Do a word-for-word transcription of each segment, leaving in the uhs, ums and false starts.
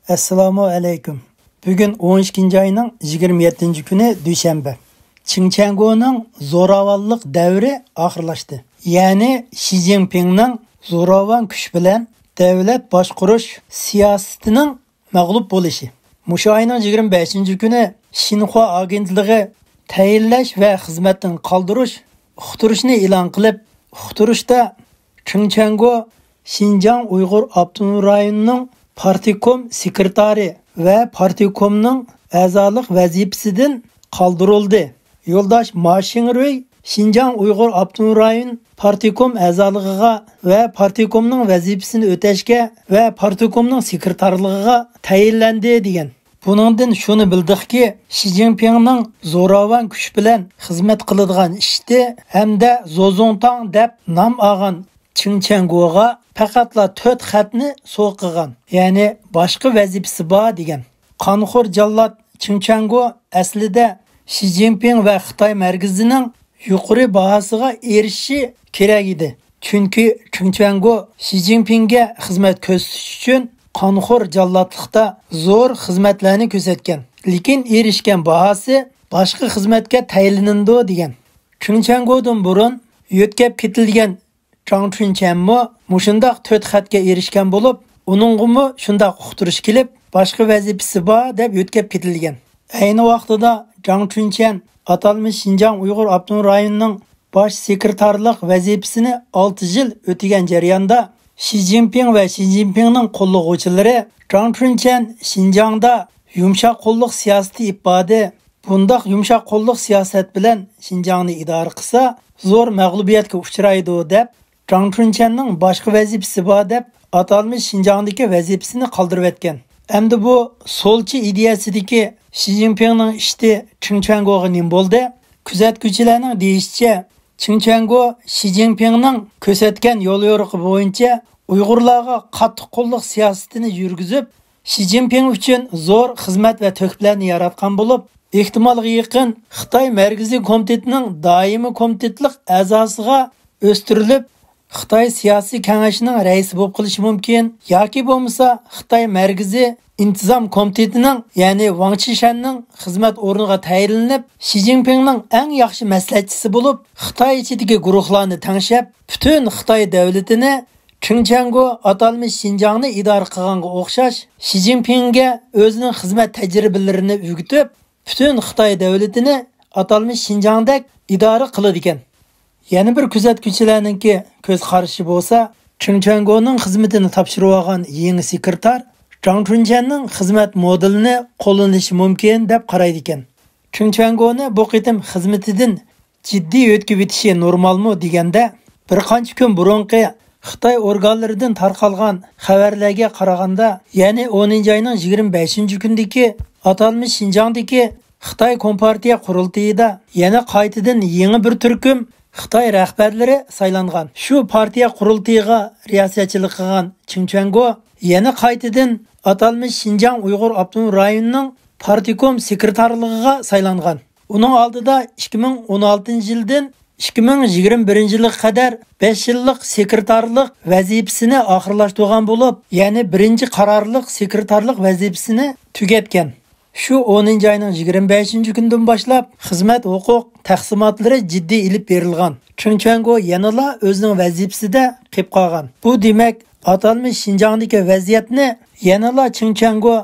ئەسسالامۇ ئەلەيكۇم. بۈگۈن ئون ئىككىنچى ئاينىڭ يىگىرمە يەتتىنچى كۈنى، دۈشەنبە. چېڭ چۈەنگونىڭ زوراۋانلىق دەۋرى ئاخىرلاشتى. يەنى شى جىنپىڭنىڭ زوراۋان كۈچ بىلەن دۆلەت باشقۇرۇش سىياسىتىنىڭ مەغلۇپ بولۇشى. مۇشۇ ئاينىڭ يىگىرمە بەشىنچى كۈنى شىنخۇا ئاگېنتلىقى تەيىنلەش ۋە خىزمەتتىن قالدۇرۇش ئۇقتۇرۇشنى ئېلان قىلىپ، ئۇقتۇرۇشتا چېڭ چۈەنگو شىنجاڭ ئۇيغۇر ئاپتونوم رايونىنىڭ پارتكوم سېكرېتارى ۋە پارتكومنىڭ ئەزالىق ۋەزىپىسىدىن قالدۇرۇلدى. يولداش ما شىڭرۇي شىنجاڭ ئۇيغۇر ئاپتونوم رايون پارتكوم ئەزالىقىغا ۋە پارتكومنىڭ ۋەزىپىسىنى ئۆتەشكە ۋە پارتكومنىڭ سېكرېتارلىقىغا تەيىنلەندى، دېگەن. بۇنىڭدىن شۇنى بىلدۇقكى، شى جىنپىڭنىڭ زوراۋان كۈچ بىلەن خىزمەت قىلىدىغان ئىشتى ھەمدە زوزۇڭتاڭ دەپ نام ئالغان چېڭ چۈەنگوغا پەقەتلا تۆت خەتنى سوۋغا قىلغان، يەنى باشقا ۋەزىپىسى بار، دېگەن. قانخور جاللات چېڭ چۈەنگو ئەسلىدە شى جىنپىڭ ۋە خىتاي مەركىزىنىڭ يۇقىرى باھاسىغا ئېرىشىشى كېرەك ئىدى. چۈنكى چېڭ چۈەنگو شى جىنپىڭگە خىزمەت كۆرسىتىش ئۈچۈن قانخور جاللاتلىقتا زور خىزمەتلەرنى كۆرسەتكەن. لېكىن ئېرىشكەن باھاسى باشقا خىزمەتكە تەيىنلىنىدۇ، دېگەن. چېڭ چۈەنگودىن بۇرۇن يۆتكەپ كېتىلگەن جاڭ چۈنچەنمۇ مۇشۇنداق تۆت خەتكە ئېرىشكەن بولۇپ، ئۇنىڭغىمۇ شۇنداق ئۇقتۇرۇش كېلىپ، باشقا ۋەزىپىسى بار دەپ يۆتكەپ كېتىلگەن. ئەينى ۋاقتىدا جاڭ چۈنچەن ئاتالمىش شىنجاڭ ئۇيغۇر ئاپتونوم رايونىنىڭ باش سېكرېتارلىق ۋەزىپىسىنى ئالتە يىل ئۆتىگەن جەرياندا، شى جىنپىڭ ۋە شى جىنپىڭنىڭ قوللىغۇچىلىرى جاڭ چۈنچەن شىنجاڭدا يۇمشاق قوللۇق سىياسىتى ئېلىپ باردى، بۇنداق يۇمشاق قوللۇق سىياسەت بىلەن شىنجاڭنى ئىدارە قىلسا، زور مەغلۇبىيەتكە ئۇچرايدۇ، دەپ، جاڭ چۈنچەننىڭ باشقا ۋەزىپىسى بار، دەپ، ئاتالمىش شىنجاڭدىكى ۋەزىپىسىنى قالدۇرۇۋەتكەن. ئەمدى بۇ سولچى ئىدىيەسىدىكى شى جىنپىڭنىڭ ئىشتى چېڭ چۈەنگوغا نېمە بولدى؟ كۆزەتكۈچىلەرنىڭ دېيىشىچە، چېڭ چۈەنگو شى جىنپىڭنىڭ كۆرسەتكەن يوليورۇقى بويىچە ئۇيغۇرلارغا قاتتىق قوللۇق سىياسىتىنى يۈرگۈزۈپ، شى جىنپىڭ ئۈچۈن زور خىزمەت ۋە تۆھپىلەرنى ياراتقان بولۇپ، ئېھتىمالغا يېقىن خىتاي مەركىزىي كومىتېتىنىڭ دائىمىي كومىتېتلىق ئەزاسىغا ئۆستۈرۈلۈپ، خىتاي سىياسىي كېڭەشنىڭ رەئىسى بولۇپ قېلىشى مۇمكىن ياكى بولمىسا خىتاي مەركىزىي ئىنتىزام كومىتېتىنىڭ، يەنى ۋاڭ چىشەننىڭ خىزمەت ئورنىغا تەيىنلىنىپ، شى جىنپىڭنىڭ ئەڭ ياخشى مەسلىھەتچىسى بولۇپ، خىتاي ئىچىدىكى گۇرۇھلارنى تەڭشەپ، پۈتۈن خىتاي دۆلىتىنى چېڭ چۈەنگو ئاتالمىش شىنجاڭنى ئىدارە قىلغانغا ئوخشاش، شى جىنپىڭگە ئۆزىنىڭ خىزمەت تەجرىبىلىرىنى ئۆگىتىپ، پۈتۈن خىتاي دۆلىتىنى ئاتالمىش شىنجاڭدەك ئىدارە قىلىدىكەن. يەنە بىر كۆزەتكۈچىلەرنىڭكى كۆز قارىشى بولسا، چېڭ چۈەنگونىڭ خىزمىتىنى تاپشۇرۇۋالغان يېڭى سېكرېتار جاڭ چۈنچەننىڭ خىزمەت مودېلىنى قوللىنىشى مۇمكىن دەپ قارايدىكەن. چېڭ چۈەنگونى بۇ قېتىم خىزمىتىدىن جىددىي ئۆتكۈزۈۋېتىشى نورمالمۇ دېگەندە، بىر قانچە كۈن بۇرۇنقى خىتاي ئورگانلىرىدىن تارقالغان خەۋەرلەرگە قارىغاندا، يەنى ئونىنچى ئاينىڭ يىگىرمە بەشىنچى كۈنىدىكى ئاتالمىش شىنجاڭدىكى خىتاي كومپارتىيە قۇرۇلتىيىدا يەنە قايتىدىن يېڭى بىر تۈركۈم خىتاي رەھبەرلىرى سايلانغان. شۇ پارتىيە قۇرۇلتىيىغا رىياسەتچىلىك قىلغان چېڭ چۈەنگو يەنە قايتىدىن ئاتالمىش شىنجاڭ ئۇيغۇر ئاپتونوم رايونىنىڭ پارتكوم سېكرېتارلىقىغا سايلانغان. ئۇنىڭ ئالدىدا ئىككى مىڭ ئون ئالتىنچى يىلدىن ئىككى مىڭ يىگىرمە بىرىنچى يىلغا قەدەر بەش يىللىق سېكرېتارلىق ۋەزىپىسىنى ئاخىرلاشتۇرغان بولۇپ، يەنى بىرىنچى قارارلىق سېكرېتارلىق ۋەزىپىسىنى تۈگەتكەن. شۇ ئونىنچى ئاينىڭ يىگىرمە بەشىنچى كۈنىدىن باشلاپ خىزمەت ھوقۇق تەقسىماتلىرى جىددىي ئېلىپ بېرىلغان. چېڭ چۈەنگو يەنىلا ئۆزىنىڭ ۋەزىپىسىدە قېلىپ قالغان. بۇ دېمەك، ئاتالمىش شىنجاڭدىكى ۋەزىيەتنى يەنىلا چېڭ چۈەنگو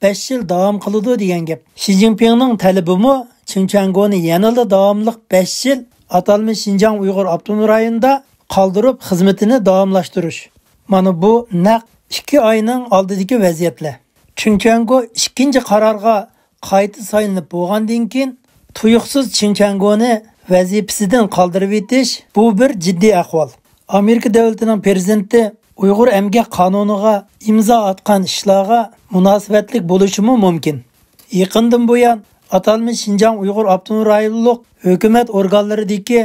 بەش يىل داۋام قىلىدۇ دېگەن گەپ. شى جىنپىڭنىڭ تەلىپىمۇ چېڭ چۈەنگونى يەنىلا داۋاملىق بەش يىل ئاتالمىش شىنجاڭ ئۇيغۇر ئاپتونوم رايونىدا قالدۇرۇپ، خىزمىتىنى داۋاملاشتۇرۇش. مانا بۇ نەق ئىككى ئاينىڭ ئالدىدىكى ۋەزىيەتلەر. چېڭ چۈەنگو ئىككىنچى قارارغا قايتا سايلىنىپ بولغاندىن كېيىن، تۇيۇقسىز چېڭ چۈەنگونى ۋەزىپىسىدىن قالدۇرۇۋېتىش، بۇ بىر جىددىي ئەھۋال. ئامېرىكا دۆلىتىنىڭ پىرېزىدېنتى ئۇيغۇر ئەمگەك قانۇنىغا ئىمزا ئاتقان ئىشلارغا مۇناسىۋەتلىك بولۇشىمۇ مۇمكىن. يېقىندىن بۇيان ئاتالمىش شىنجاڭ ئۇيغۇر ئاپتونوم رايونلۇق ھۆكۈمەت ئورگانلىرىدىكى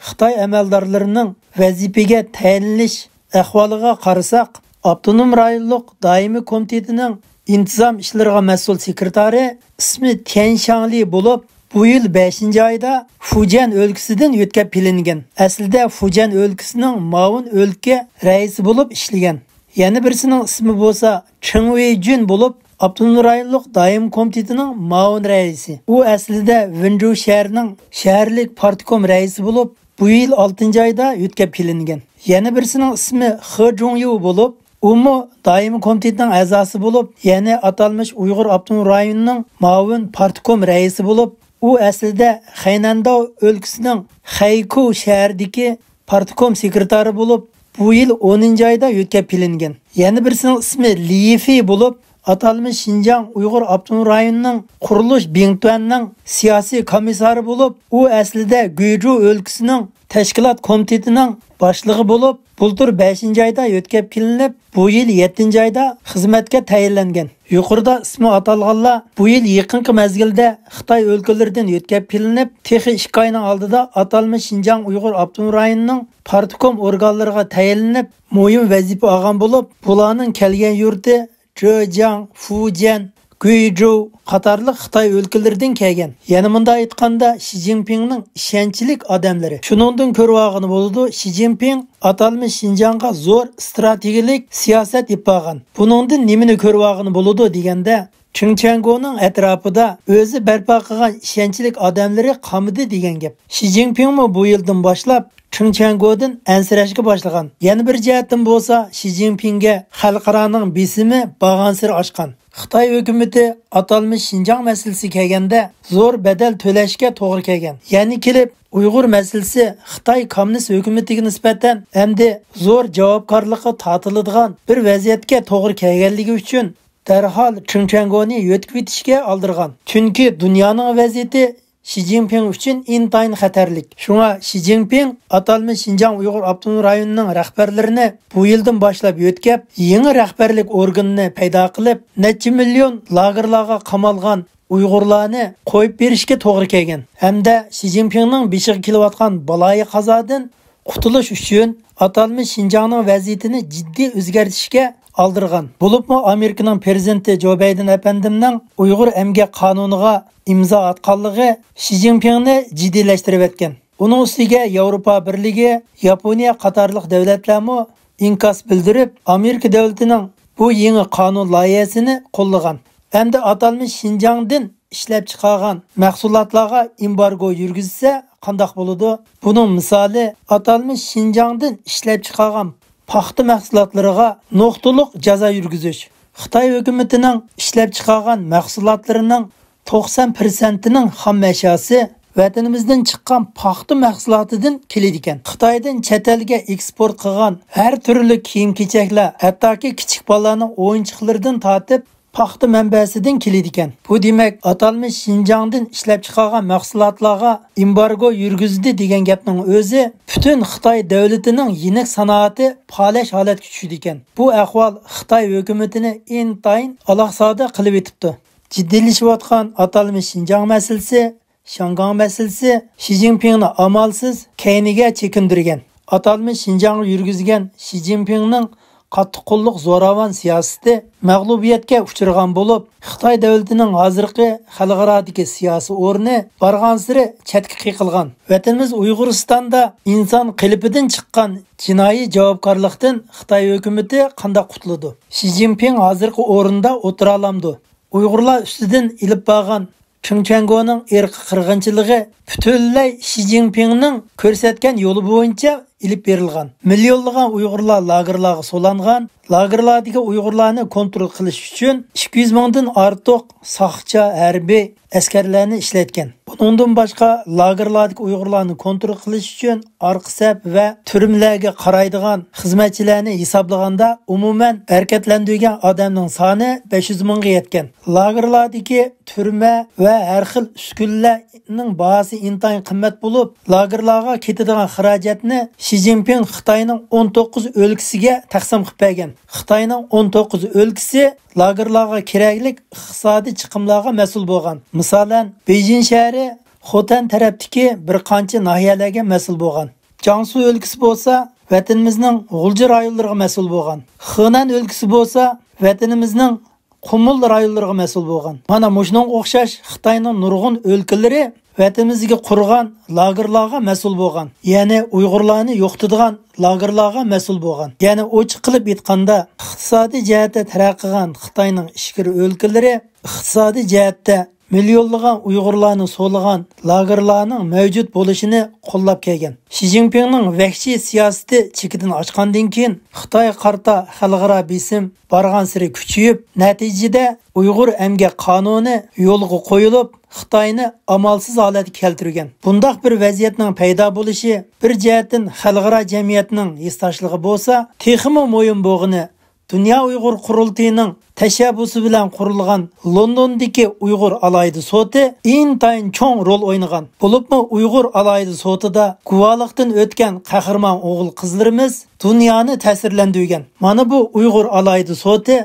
خىتاي ئەمەلدارلىرىنىڭ ۋەزىپىگە تەيىنلىنىش ئەھۋالىغا قارىساق، ئاپتونوم رايونلۇق دائىمىي كومىتېتىنىڭ ئىنتىزام ئىشلىرىغا مەسئۇل سېكرېتارى ئىسمى تيەن شاڭلى بولۇپ، بۇ يىل بەشىنچى ئايدا فۇجيەن ئۆلكىسىدىن يۆتكەپ كېلىنگەن. ئەسلىدە فۇجيەن ئۆلكىسىنىڭ مۇئاۋىن ئۆلكە رەئىسى بولۇپ ئىشلىگەن. يەنە بىرسىنىڭ ئىسمى بولسا چېڭ ۋېيجۈن بولۇپ، ئاپتونوم رايونلۇق دائىمىي كومىتېتىنىڭ مۇئاۋىن رەئىسى. ئۇ ئەسلىدە ۋېنجۇ شەھىرىنىڭ شەھەرلىك پارتكوم رەئىسى بولۇپ، بۇ يىل ئالتىنچى ئايدا يۆتكەپ كېلىنگەن. يەنە بىرسىنىڭ ئىسمى خې جۇڭيۇ بولۇپ، ئۇمۇ دائىمىي كومىتېتنىڭ ئەزاسى بولۇپ، يەنى ئاتالمىش ئۇيغۇر ئاپتونوم رايونىنىڭ مۇئاۋىن پارتكوم رەئىسى بولۇپ، ئۇ ئەسلىدە خەينەنداۋ ئۆلكىسىنىڭ خەيكۇ شەھىرىدىكى پارتكوم سېكرېتارى بولۇپ، بۇ يىل ئونىنچى ئايدا يۆتكەپ كېلىنگەن. يەنە بىرسىنىڭ ئىسمى لى يىفېي بولۇپ، ئاتالمىش شىنجاڭ ئۇيغۇر ئاپتونوم رايونىنىڭ قۇرۇلۇش بىڭتۈەننىڭ سىياسىي كومىسسارى بولۇپ، ئۇ ئەسلىدە گۇيجۇ ئۆلكىسىنىڭ تەشكىلات كومىتېتىنىڭ باشلىقى بولۇپ، بۇلتۇر بەشىنچى ئايدا يۆتكەپ كېلىنىپ، بۇ يىل يەتتىنچى ئايدا خىزمەتكە تەيىنلەنگەن. يۇقىرىدا ئىسمى ئاتالغانلار بۇ يىل يېقىنقى مەزگىلدە خىتاي ئۆلكىلىرىدىن يۆتكەپ كېلىنىپ، تېخى ئىككى ئاينىڭ ئالدىدا ئاتالمىش شىنجاڭ ئۇيغۇر ئاپتونوم رايونىنىڭ پارتكوم ئورگانلىرىغا تەيىنلىنىپ، مۇھىم ۋەزىپە ئالغان بولۇپ، بۇلارنىڭ كەلگەن يۇرتى جېجياڭ، فۇجيەن، گۇيجۇ قاتارلىق خىتاي ئۆلكىلىرىدىن كەلگەن. يەنە مۇنداق ئېيتقاندا، شى جىنپىڭنىڭ ئىشەنچلىك ئادەملىرى. شۇنىڭدىن كۆرۈۋالغىلى بولىدۇ، شى جىنپىڭ ئاتالمىش شىنجاڭغا زور ئىستراتېگىيەلىك سىياسەت ئېلىپ بارغان. بۇنىڭدىن نېمىنى كۆرۈۋالغىلى بولىدۇ دېگەندە، چېڭ چيەنگونىڭ ئەتراپىدا ئۆزى بەرپا قىلغان ئىشەنچلىك ئادەملىرى قالمىدى دېگەن گەپ. شى جىنپىڭمۇ بۇ يىلدىن باشلاپ چېڭ چيەنگودىن ئەنسىرەشكە باشلىغان. يەنە بىر جەھەتتىن بولسا، شى جىنپىڭگە خەلقئارانىڭ بېسىمى بارغانسېرى ئاشقان. خىتاي ھۆكۈمىتى ئاتالمىش شىنجاڭ مەسىلىسى كەلگەندە زور بەدەل تۆلەشكە توغرا كەلگەن. يەنە كېلىپ ئۇيغۇر مەسىلىسى خىتاي كوممۇنىست ھۆكۈمىتىگە نىسبەتەن ئەمدى زور جاۋابكارلىققا تارتىلىدىغان بىر ۋەزىيەتكە توغرا كەلگەنلىكى ئۈچۈن، دەرھال چېڭ چيەنگونى يۆتكىۋېتىشكە ئالدىرىغان. چۈنكى دۇنيانىڭ ۋەزىيىتى شى جىنپىڭ ئۈچۈن ئىنتايىن خەتەرلىك. شۇڭا شى جىنپىڭ ئاتالمىش شىنجاڭ ئۇيغۇر ئاپتونوم رايونىنىڭ رەھبەرلىرىنى بۇ يىلدىن باشلاپ يۆتكەپ، يېڭى رەھبەرلىك ئورگىنىنى پەيدا قىلىپ، نەچچە مىليون لاگېرلارغا قامالغان ئۇيغۇرلارنى قويۇپ بېرىشكە توغرا كەلگەن ھەمدە شى جىنپىڭنىڭ بېشىغا كېلىۋاتقان بالايىقازادىن قۇتۇلۇش ئۈچۈن ئاتالمىش شىنجاڭنىڭ ۋەزىيىتىنى جىددىي ئۆزگەرتىشكە ئالدىرغان. بولۇپمۇ ئامېرىكىنىڭ پىرېزىدېنتى جو بايدېن ئەپەندىمنىڭ ئۇيغۇر ئەمگەك قانۇنىغا ئىمزا ئاتقانلىقى شى جىنپىڭنى جىددىيلەشتۈرۈۋەتكەن. ئۇنىڭ ئۈستىگە ياۋروپا بىرلىكى، ياپونىيە قاتارلىق دۆلەتلەرمۇ ئىنكاس بىلدۈرۈپ، ئامېرىكا دۆلىتىنىڭ بۇ يېڭى قانۇن لايىھەسىنى قوللىغان. ئەمدى ئاتالمىش شىنجاڭدىن ئىشلەپچىقارغان مەھسۇلاتلارغا ئېمبارگو يۈرگۈزسە قانداق بولىدۇ؟ بۇنىڭ مىسالى ئاتالمىش شىنجاڭدىن ئىشلەپچىقارغان پاختا مەھسۇلاتلىرىغا نۇقتىلىق جازا يۈرگۈزۈش. خىتاي ھۆكۈمىتىنىڭ ئىشلەپچىقارغان مەھسۇلاتلىرىنىڭ توقسان پىرسەنتىنىڭ خام ئەشياسى ۋەتىنىمىزدىن چىققان پاختا مەھسۇلاتىدىن كېلىدىكەن. خىتايدىن چەت ئەلگە ئېكسپورت قىلغان ھەر تۈرلۈك كىيىم-كېچەكلەر، ھەتتاكى كىچىك بالىلارنىڭ ئويۇنچۇقلىرىدىن تارتىپ پاختا مەنبەسىدىن كېلىدىكەن. بۇ دېمەك، ئاتالمىش شىنجاڭدىن ئىشلەپچىقارغان مەھسۇلاتلارغا ئېمبارگو يۈرگۈزدى دېگەن گەپنىڭ ئۆزى پۈتۈن خىتاي دۆلىتىنىڭ يېنىك سانائىتى پالەچ ھالەتكە چۈشىدىكەن. بۇ ئەھۋال خىتاي ھۆكۈمىتىنى ئىنتايىن ئالاقزادە قىلىۋېتىپتۇ. جىددىيلىشىۋاتقان ئاتالمىش شىنجاڭ مەسىلىسى، شياڭگاڭ مەسىلىسى شى جىنپىڭنى ئامالسىز كەينىگە چېكىندۈرگەن. ئاتالمىش شىنجاڭغا يۈرگۈزگەن شى جىنپىڭنىڭ قاتتىق قوللۇق زوراۋان سىياسىتى مەغلۇبىيەتكە ئۇچرىغان بولۇپ، خىتاي دۆلىتىنىڭ ھازىرقى خەلقئارادىكى سىياسىي ئورنى بارغانسېرى چەتكە قېقىلغان. ۋەتىنىمىز ئۇيغۇرىستاندا ئىنسان قېلىپىدىن چىققان جىنايى جاۋابكارلىقتىن خىتاي ھۆكۈمىتى قانداق قۇتۇلىدۇ؟ شى جىنپىڭ ھازىرقى ئورنىدا ئولتۇرالامدۇ؟ ئۇيغۇرلار ئۈستىدىن ئېلىپ بارغان چېڭ چيەنگونىڭ ئىرقىي قىرغىنچىلىقى پۈتۈنلەي شى جىنپىڭنىڭ كۆرسەتكەن يولى بويىچە ئېلىپ بېرىلغان. مىليونلىغان ئۇيغۇرلار لاگېرلارغا سولانغان. لاگېرلاردىكى ئۇيغۇرلارنى كونترول قىلىش ئۈچۈن ئىككى يۈز مىڭدىن ئارتۇق ساقچى، ھەربىي ئەسكەرلەرنى ئىشلەتكەن. بۇنىڭدىن باشقا، لاگېرلاردىكى ئۇيغۇرلارنى كونترول قىلىش ئۈچۈن ئارقا سەپ ۋە تۈرمىلەرگە قارايدىغان خىزمەتچىلەرنى ھېسابلىغاندا، ئومۇمەن ھەرىكەتلەندۈرگەن ئادەمنىڭ سانى بەش يۈز مىڭغا يەتكەن. لاگېرلاردىكى تۈرمە ۋە ھەر خىل ئۈسكۈنىلەرنىڭ باھاسى ئىنتايىن قىممەت بولۇپ، لاگېرلارغا كېتىدىغان خىراجەتنى شى جىنپىڭ خىتاينىڭ ئون توققۇز ئۆلكىسىگە تەقسىم قىلىپ بەرگەن. خىتاينىڭ ئون توققۇز ئۆلكىسى لاگېرلارغا كېرەكلىك ئىقتىسادىي چىقىملارغا مەسئۇل بولغان. مىسالەن، بېيجىڭ شەھىرى خوتەن تەرەپتىكى بىر قانچە ناھىيەلەرگە مەسئۇل بولغان. جياڭسۇ ئۆلكىسى بولسا ۋەتىنىمىزنىڭ غۇلجا رايونلىرىغا مەسئۇل بولغان. خېنەن ئۆلكىسى بولسا ۋەتىنىمىزنىڭ قۇمۇل رايونلىرىغا مەسئۇل بولغان. مانا مۇشۇنىڭغا ئوخشاش خىتاينىڭ نۇرغۇن ئۆلكىلىرى ۋەتىنىمىزدىكى قۇرغان لاگېرلارغا مەسئۇل بولغان، يەنى ئۇيغۇرلارنى يوقىتىدىغان لاگېرلارغا مەسئۇل بولغان. يەنى ئوچۇق قىلىپ ئېيتقاندا، ئىقتىسادىي جەھەتتە تەرەققىي قىلغان خىتاينىڭ ئىچكىرى ئۆلكىلىرى ئىقتىسادىي جەھەتتە مىليونلىغان ئۇيغۇرلارنى سولىغان لاگېرلارنىڭ مەۋجۇت بولۇشىنى قوللاپ كەلگەن. شى جىنپىڭنىڭ ۋەھشىي سىياسىتى چېكىدىن ئاشقاندىن كېيىن، خىتايغا قارىتا خەلقئارا بېسىم بارغانسېرى كۈچىيىپ، نەتىجىدە ئۇيغۇر ئەمگەك قانۇنى يولغا قويۇلۇپ، خىتاينى ئامالسىز ھالەتكە كەلتۈرگەن. بۇنداق بىر ۋەزىيەتنىڭ پەيدا بولۇشى بىر جەھەتتىن خەلقئارا جەمئىيەتنىڭ ھېسداشلىقى بولسا، تېخىمۇ مۇھىم بولغىنى، دۇنيا ئۇيغۇر قۇرۇلتىيىنىڭ تەشەببۇسى بىلەن قۇرۇلغان لوندوندىكى ئۇيغۇر ئالاھىدە سوتى ئىنتايىن چوڭ رول ئوينىغان. بولۇپمۇ ئۇيغۇر ئالاھىدە سوتىدا گۇۋاھلىقتىن ئۆتكەن قەھرىمان ئوغۇل-قىزلىرىمىز دۇنيانى تەسىرلەندۈرگەن. مانا بۇ ئۇيغۇر ئالاھىدە سوتى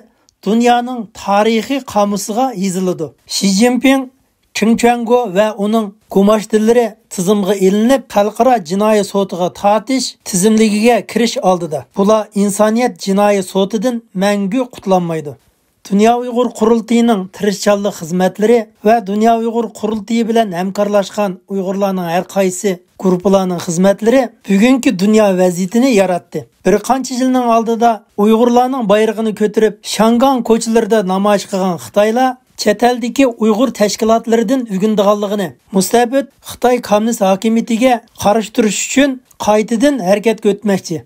دۇنيانىڭ تارىخىي قامۇسىغا يېزىلىدۇ. شى جىنپىڭ، چېڭ چۈەنگو ۋە ئۇنىڭ گۇماشتىلىرى تىزىمغا ئېلىنىپ، خەلقئارا جىنايى سوتىغا تارتىش تىزىملىكىگە كىرىش ئالدىدا. بۇلار ئىنسانىيەت جىنايى سوتىدىن مەڭگۈ قۇتۇلالمايدۇ. دۇنيا ئۇيغۇر قۇرۇلتىيىنىڭ تىرىشچانلىق خىزمەتلىرى ۋە دۇنيا ئۇيغۇر قۇرۇلتىيى بىلەن ھەمكارلاشقان ئۇيغۇرلارنىڭ ھەر قايسى گۇرۇپپىلارنىڭ خىزمەتلىرى بۈگۈنكى دۇنيا ۋەزىيىتىنى ياراتتى. بىر قانچە يىلنىڭ ئالدىدا ئۇيغۇرلارنىڭ بايرىقىنى كۆتۈرۈپ، شياڭگاڭ كوچىلىرىدا نامايىش قىلغان خىتايلار چەت ئەلدىكى ئۇيغۇر تەشكىلاتلىرىدىن ئۆگىنىدىغانلىقىنى، مۇستەبىت خىتاي كوممۇنىست ھاكىمىيىتىگە قارشى تۇرۇش ئۈچۈن قايتىدىن ھەرىكەتكە ئۆتمەكچى.